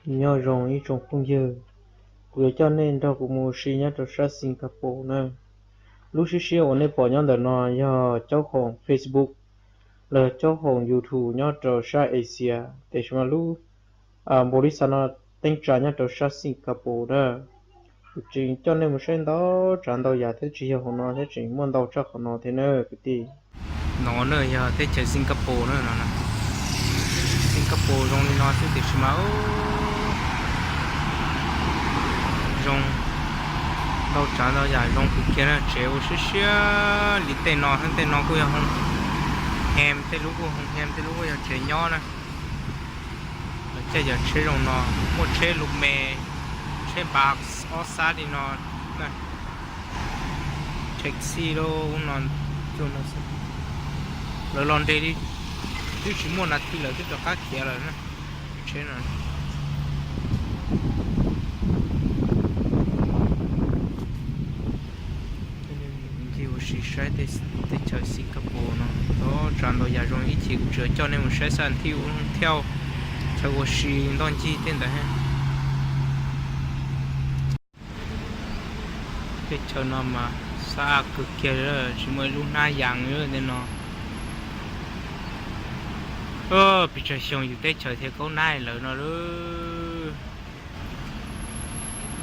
Nyob zoo ib tsoom phooj ywg, kuv yuav coj nej nrog kuv mus ua si nyob rau sab Singapore na. Lub siab siab uas nej pom nyob ntawm no yog caub khoom Facebook, los caub khoom YouTube nyob rau sab Asia, tiam sis mas lub npaum li xav no teeb tsa nyob rau sab Singapore na. Kuv tseem coj nej mus saib ntau tsav ntau yam thiab, tsis yog hauv no thiab, tseem muaj ntau tshaj qhov no thiab na kwv tij. No na yog teb chaws Singapore na no. Singapore zoo li no xwb tiam sis mas zoo ntau tsav ntau yam, zoo kawg kiag na. Tsev ua siab siab li tej no, tej no kuj yog hoo hem, tej lub kuj hoo hem, tej lub kuj yog tsev nyob na. Lawv caij cov tsheb zoo no, muaj tsheb lus me, tsheb bus ob sab li no, taxi lub no, lawv los nres li twb tsis muaj nas this lawv twb rov qab khiav lawm na. Tsheb no ncig ua si saib teb chaws Singapore no, ntau tsav ntau yam zoo ib chim kuv tsuas coj nej mus saib xab thib ub thiab, chaw ua si ntoj ncig tej ntawd. Teb chaws no mas xab kawg kiag, tsis muaj ib lub hnab yas li tej no. Pes tsawg xyoo yus teb chaws thiaj kaub nab lawm no lauj.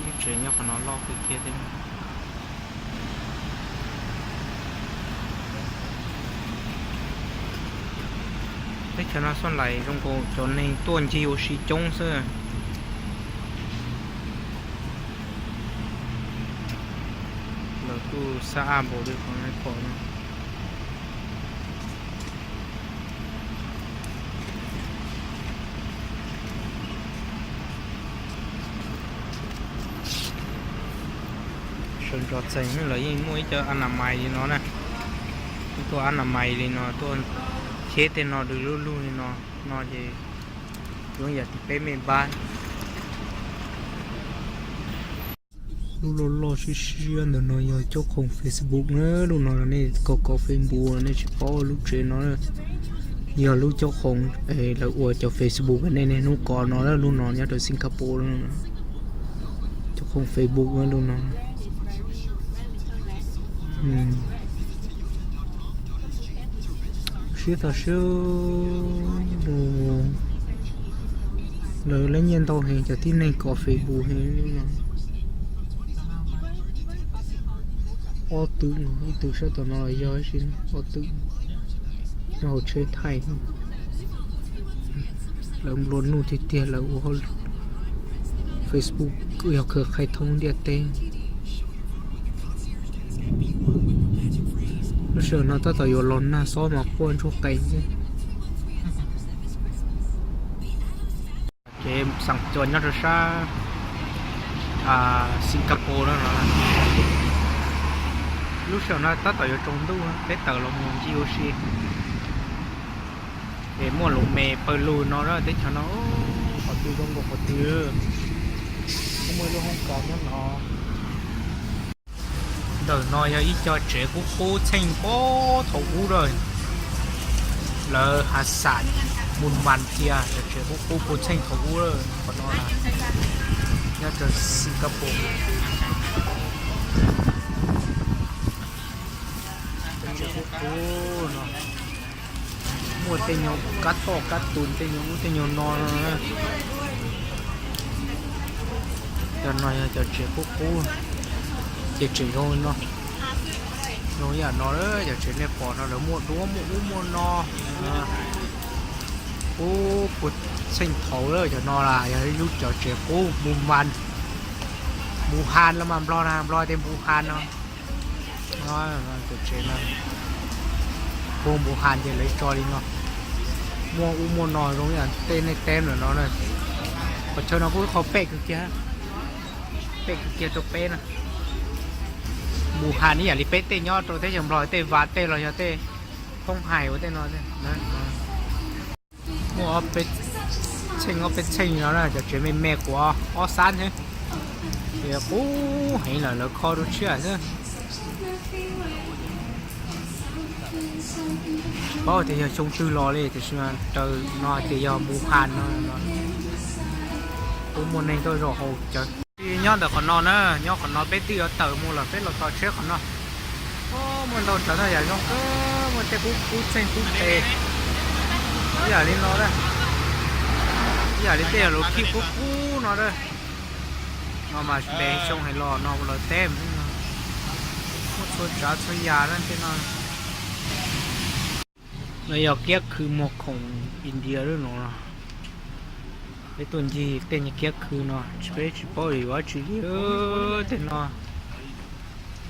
Lub tsev nyob qhov no loj kawg kiag thiab. Teb chaws no xoj lais zoo nkaus cov neeg tuaj ncig ua si coob xwb. Lawv kuj xab npaum li qhov pom no. Sawv ntxov txeeg lawv yeej muaj ib co a na mais li no na. Tuaj a na mais li no, tuaj cheb tej no, dws lub lug li no, no ces zoo yam li peb me npab. Lub loj loj siab siab ntawm no yog caub khoom Facebook na. Lub no nej kov kov Facebook nej tsis paub lub tsev no yog lub caub khoom, lawv ua cov Facebook nej niaj hnub kov no, lub no nyob rau Singapore. Caub khoom Facebook lub no. Siab tag siab, lawv lab nyiaj ntau heev, cov tib neeg kov Facebook heev no. Ob tug, ib tug sab tom no yog ib si, ob tug nyob hauv tsheb thaij. Lawv nplua nuj tiag tiag, lawv ua Facebook yog khawv qhai thoob ntiaj teb. Lub sij hawm no tab tom yuav los nag xob mas quaj ntsuag qees xwb. Ces xeem Cua nyob rau sab Singapore no. Lub sij hawm no tab tom yuav tsaus ntuj, peb tawm los mus ncig ua si. Es muaj lus me pawg lug no, teb chaws no qhov twg zoo nkaus qhov twg. Kuj muaj ib lub hoob kas nyob no. Ntawm no yog ib co tsev qub qub txheej pob thaum ub lawm. Lawv has xam mus mas cia cov tsev qub qub puag txheej thaum ub lawm, qhov no nyob rau Singapore. Cov tsev qub qub no muaj tej nyuag kab toj kab tus, tej nyuag ub tej nyuag no. Cov no yog cov tsev qub qub, ces tseem zoo no, zoo yam no, cov tsev nej pom no lawv muaj duab muaj ub muaj no. Qub puag txheej thaum lawm, cov no las yog ib lub cov tsev qub Mus Mas, Mus Han los mas Nplog na, Nplog tias Mus Han no. Cov tsev no puag Mus Han ces lawv tso li no, muaj ub muaj no zoo yam tej nej teb lawm no na. Qhov chaw no kuj qhov pem kawg kiag, pem kawg kiag rau peb na. Mus Han ib yam li peb tej nyob rau teb chaws Nplog tej Vas tej los yog tej Thoob Hais ua tej no. Muaj ob peb txheej ob peb txheej no na, cov tsev me me kuv ob sab thiab. Ces qub heev lawm lawv kho dua tshiab xwb. Tsis paub tias yog xyoo twg los li tiam sis mas raws no hais tias yog Mus Han no. Kuj muaj neeg tuaj zov hauv cawv. Nyob ntawm qhov no na, nyob qhov no peb twb yuav tawm mus lawm, peb los tos tsheb qhov no. Muaj ntau tsav ntau yam zoo kawg, muaj tej qub qub txheej qub tes ib yam li no, ib yam li tej yam lus khij qub qub no a. No mas peb xyoo hais los no lawv teb muaj txhua tsav txhua yam tej no. No yog kiab khw muag khoom India lub no. Peb tuaj ncig tej kiab khw no tsis, peb tsis paub yuav ua tsi li tej no.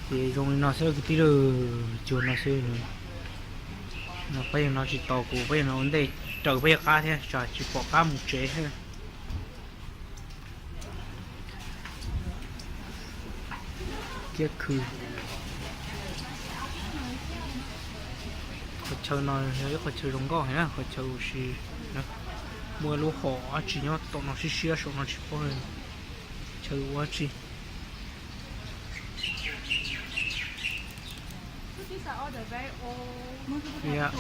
Ces zoo li no xwb kwv tij, cuag no xwb. No peb no tsis tau kuv, peb no ua ntej raws peb qab thiab, tsam tsis pom qab mus tsev thiab. Kiab khw. Qhov chaw no yog ib qhov chaw zoo nkauj heev na, qhov chaw ua si. Muaj lub hom dab tsi nyob tom no siab siab saum no tsis paub chaw ua dab tsi. Yeah.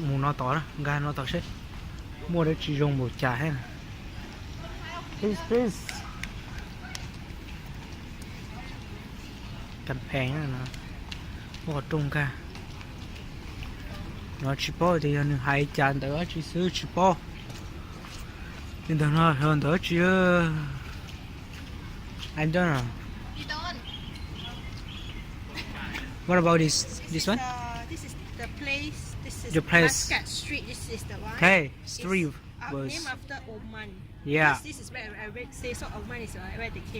Mus no tod, nkag no tod seb muaj dab tsi zoo npaum cas thiab. Please, please. Kam phees, muaj qhov rooj nkag. No tsis paub tias yog nws hais cas ntawm dab tsi xwb tsis paub. Li ntawm no yog ntawm dab tsi? I don't know. What about this, this one? Your place. Okay, street was. Yeah.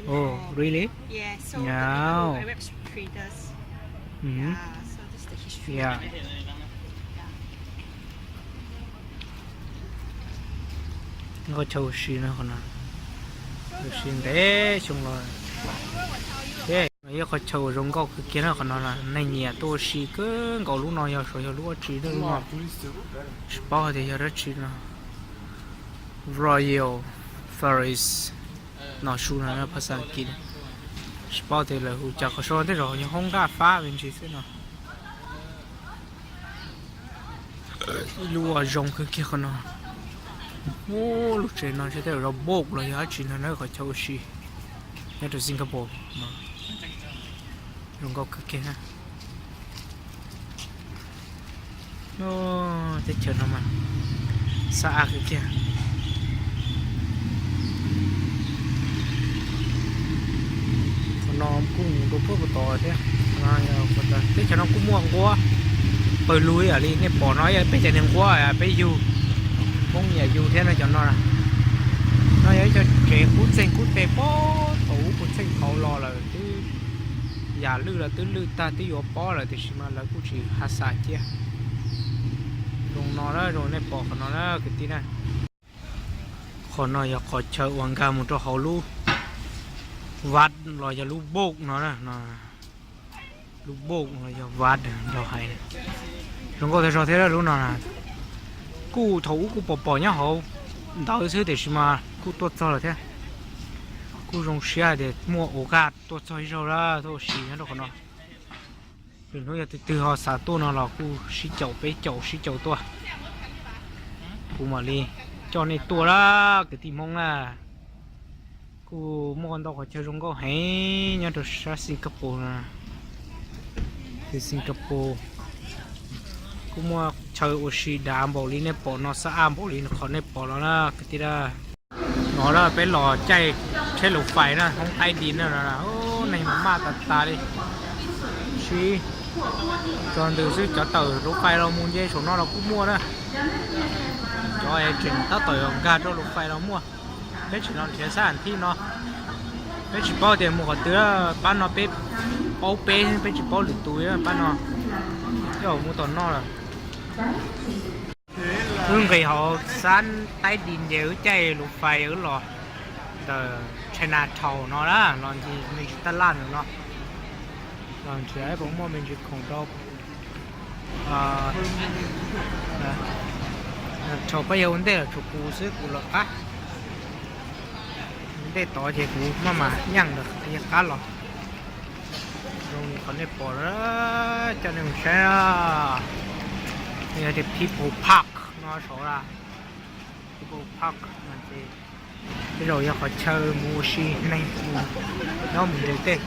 Oh, really? No. Yeah. Qhov chaw ua si no, ua si ntev xyoo los. Ib qhov chaw uas zoo nkauj kawg kiag na, qhov no neeg nyiam tuaj ua si kawg nkaus. Lub no yog sav yog lub dab tsi, lub no tsis paub hais tias yog dab tsi no. Royal Ferries no su no phas xas Askiv. Tsis paub tias lawv hu cas, qhov saud tej zaum yog hoob nqaj fab me ntsis xwb no. Ib lub uas zoo kawg kiag qhov no. Lub tsev no tej zaum zov npauj los yog dab tsi no na, qhov chaw ua si nyob rau Singapore no. Zoo nkauj kawg kiag. Teb chaws no mas xab ab kawg kiag. Qhov no kuj mus rau puag puag tod thiab. Teb chaws no kuj muaj nquab pawg lug ib yam li nej pom no, peb cov niag nquab peb yug, Hmoob yam yug thiab no cov no. No yog ib co tsev qub txeeg qub teg puag thaum ub, qub txeeg thaud los lawm twb yam lwj los twb lwj tag twb yuav pob lawm tiam sis mas lawv kuj tsis ha xas cia. Zoo no na, zoo nej pom qhov no na kwv tij na. Qhov no yog qhov chaw uas nkag mus rau hauv lub vaj los yog lub npauj no na. Lub npauj los yog vaj los hais. Zoo nkauj tag zog thiab lub no. Kuj thaum ub kuj pom pom nyob hauv ntawd xwb tiam sis mas kuj tuaj txog lawm thiab. Kuj zoo siab tias muaj ua kaj tuaj txog ib zaug lawm tuaj ua si nyob rau qhov no. Lwm hnub yog tus twg ho xav tuaj no los kuj sib caum peb caum sib caum tuaj. Kuv mam li coj nej tuaj lawm kwv tij Hmoob na. Kuj muaj ntau qhov chaw zoo nkauj heev nyob rau sab Singapore no. Singapore kuj muaj chaw ua si dav npaum li nej pom no, xab ab npaum li qhov nej pom no na kwv tij na. No peb los caij tsheb lus fais na, hoob taib di na, neeg maj tas tas li. Sib txog ntws xwb cov tawm lus fais los mus nce saum no los kuj muaj na. Cov tseem tab tom yuav nkag rau lus fais los muaj. Peb tsis los nrhiav sab thib no. Peb tsis paub tias mus qhov twg, pab no peb paub peb, peb tsis paub lwm tus pab no. Coj mus tom no lawm. Wb nqis hauv xab taib di nce wb caij lus fais wb los ntawm Chinatown no na, los ncig me ntsis taj laj ntawm no. Los nrhiav puas muaj me ntsis khoom rau Thaum peb yog ua ntej los tshuav kuv xwb, kuv los qab. Ua ntej tod ces kuv maj mam nyeej lawm qab los. Zoo li qhov nej pom na, coj nej mus saib na. Yog tias People Park no saud na, People Park no ces tej zaum yog qhov chaw mus ua si neeg mus nyob mus nres tej.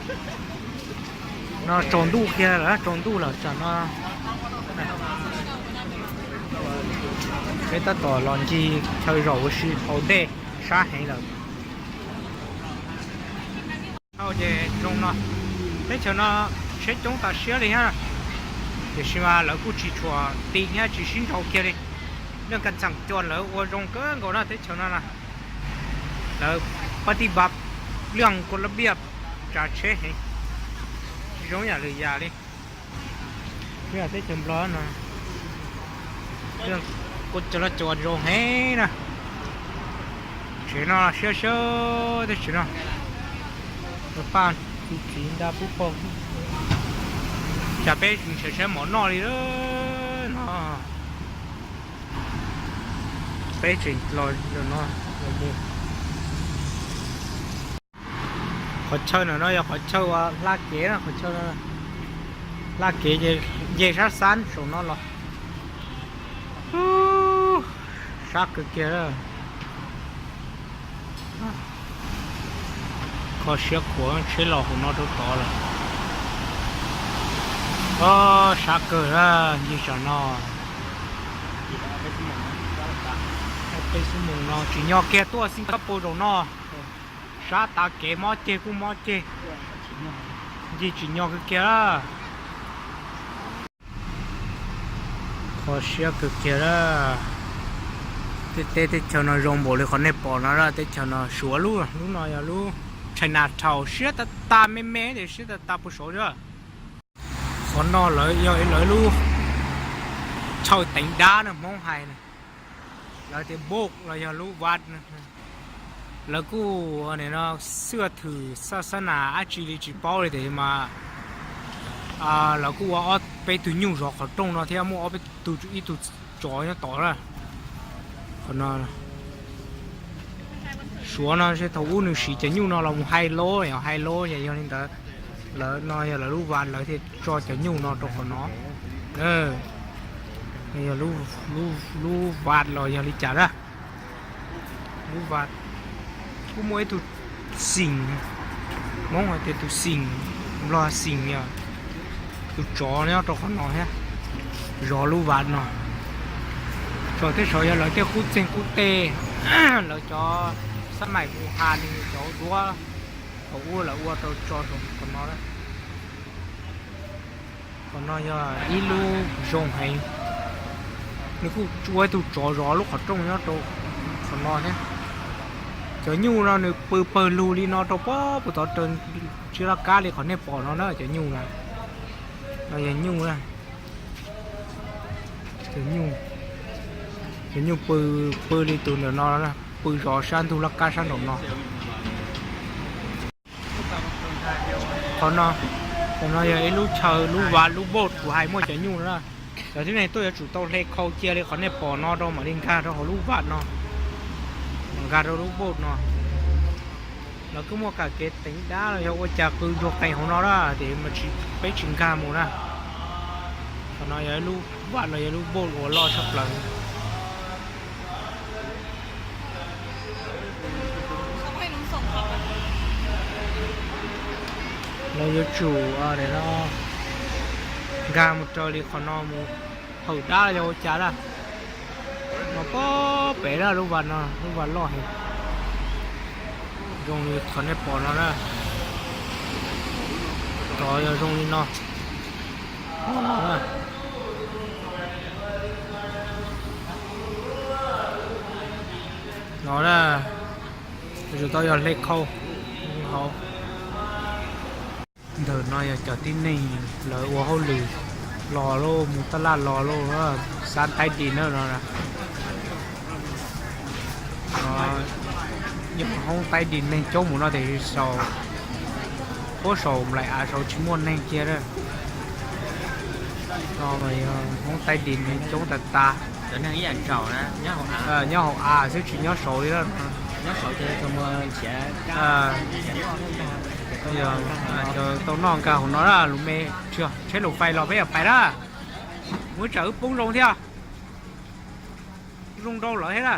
No tsaus ntuj kiag lawm, tsaus ntuj lawm tsam no. Peb tab tom los ncig chaw zaum ua si haus dej, sab heev lawm. Ces zoo no, teb chaws no tsheb coob tas siab li thiab, tiam sis mas lawv kuj tsis tshua ti thiab tsis sib nraus kiag li. Lub kas ntxaam cua lawv ua zoo kawg nkaus na teb chaws no na. Lawv pab tij npa lwj kua lab npiaj tsav tsheb heev, tsis zoo yam lwm yam li. Teb chaws Nplog no, kua lab cua zoo heev na. Tsev no siab siab teb chaws no, paj txiv nta pub pog. Cas peb tseem nrhiav saib mov noj li no. Peb tseem los no, los mus. Qhov chaw ntawm no yog qhov chaw uas hla kev na, qhov chaw hla kev ces nce sab xab saum no los. Sab kawg kiag. Kho siab khuav tsheb los hauv no rau tod lawm. Sab kawg na, ncig tsam no. Peb xuab moos no tsim nyog kiag tuaj Singapore zaum no. Sab tav kev mob ceg kuj mob ceg, ncig tsim nyog kawg kiag. Kho siab kawg kiag a. Tej teb tej chaw no zoo npaum li qhov nej pom no a, teb chaws no Suav lub, lub no yog lub Chinatown, siab tas tas me me tias siab tas tas puag saud xwb. Qhov no lawv yog lawv lub chaw teev dab na, Hmoob hais na, lawv tias Book los yog lub Vat na. Lawv kuj no xwb, thwm xab xab nas dab tsi li tsis paub li tiam sis mas lawv kuj ua ob peb tug nyuj zov qhov rooj no thiab muaj ob peb tug, ib tug tsov nyob tod na. Qhov no Suav no thaum ub nws siv cov nyuj no los mus hais lus, hais lus ces yog li ntawd, lawv no yog lawv lub Vat lawv thiaj tso cov nyuj no rau qhov no. Yog lub Vat los yog li cas na. Lub Vat kuj muaj ib tug xeem, Hmoob hais tias tus xeem, Nplog xeem yog tus tsov nyob rau qhov no thiab, zov lub Vat no. Tso tej saud yog lawv tej qub txeeg qub teg, lawv cov xab mais mus has li cov duab thaum ub lawv ua rau tso saum qhov no. Qhov no yog ib lub zoo heev, nws kuj ua ib tug tsov zov lub qhov rooj nyob rau qhov no thiab. Cov nyuj no nws pw pawg lug li no rau puag puag tod raws tsis laj kab li qhov nej pom no na, cov nyuj na. No yog nyuj na. Cov nyuj, cov nyuj pw, pw li tus ntawm no, pw zov sab ntug laj kab sab nraum no. Qhov no, qhov no yog ib lub chaw, lub Vat, lub boat kuv hais muaj cov nyuj no na. Cov tib neeg tuaj yuav tsum tau hle khau cia li qhov nej pom no rau mam li nkag rau hauv lub Vat no, nkag rau lub boat no. Lawv kuj muaj kam kev teev dab los yog ua cas qw ntsuag qees hauv no na, tiam sis peb tsis nkag mus na. Qhov no yog lub Vat los yog lub boat uas loj tshaj plaws. Lawv yuav tsum no nkag mus raws li qhov no mus hawm dab los yog ua cas na. No pob pem na, lub Vat no lub Vat loj heev, zoo li qhov nej pom no na. Rov yog zoo li no. No na, yuav tsum tau yog hle khau hauv. Ntawm no yog cov tib neeg lawv ua hauj lwm los lauj, mus taj laj los lauj, xab taib di na no. Yog hoob taib di neeg coob mus no tiam sis saum, puag saum nplaim av saud tsis muaj neeg kiag. No mas yog hoob taib di neeg coob tas tas. Nyob hauv av xwb tsis nyob saud li. Yog, tau noj nkag hauv no na, lus me, tsheb lus fais los peb yog pais na. Muab tsam wb poob zoo thiab. Zoo nrau lawv thiab na.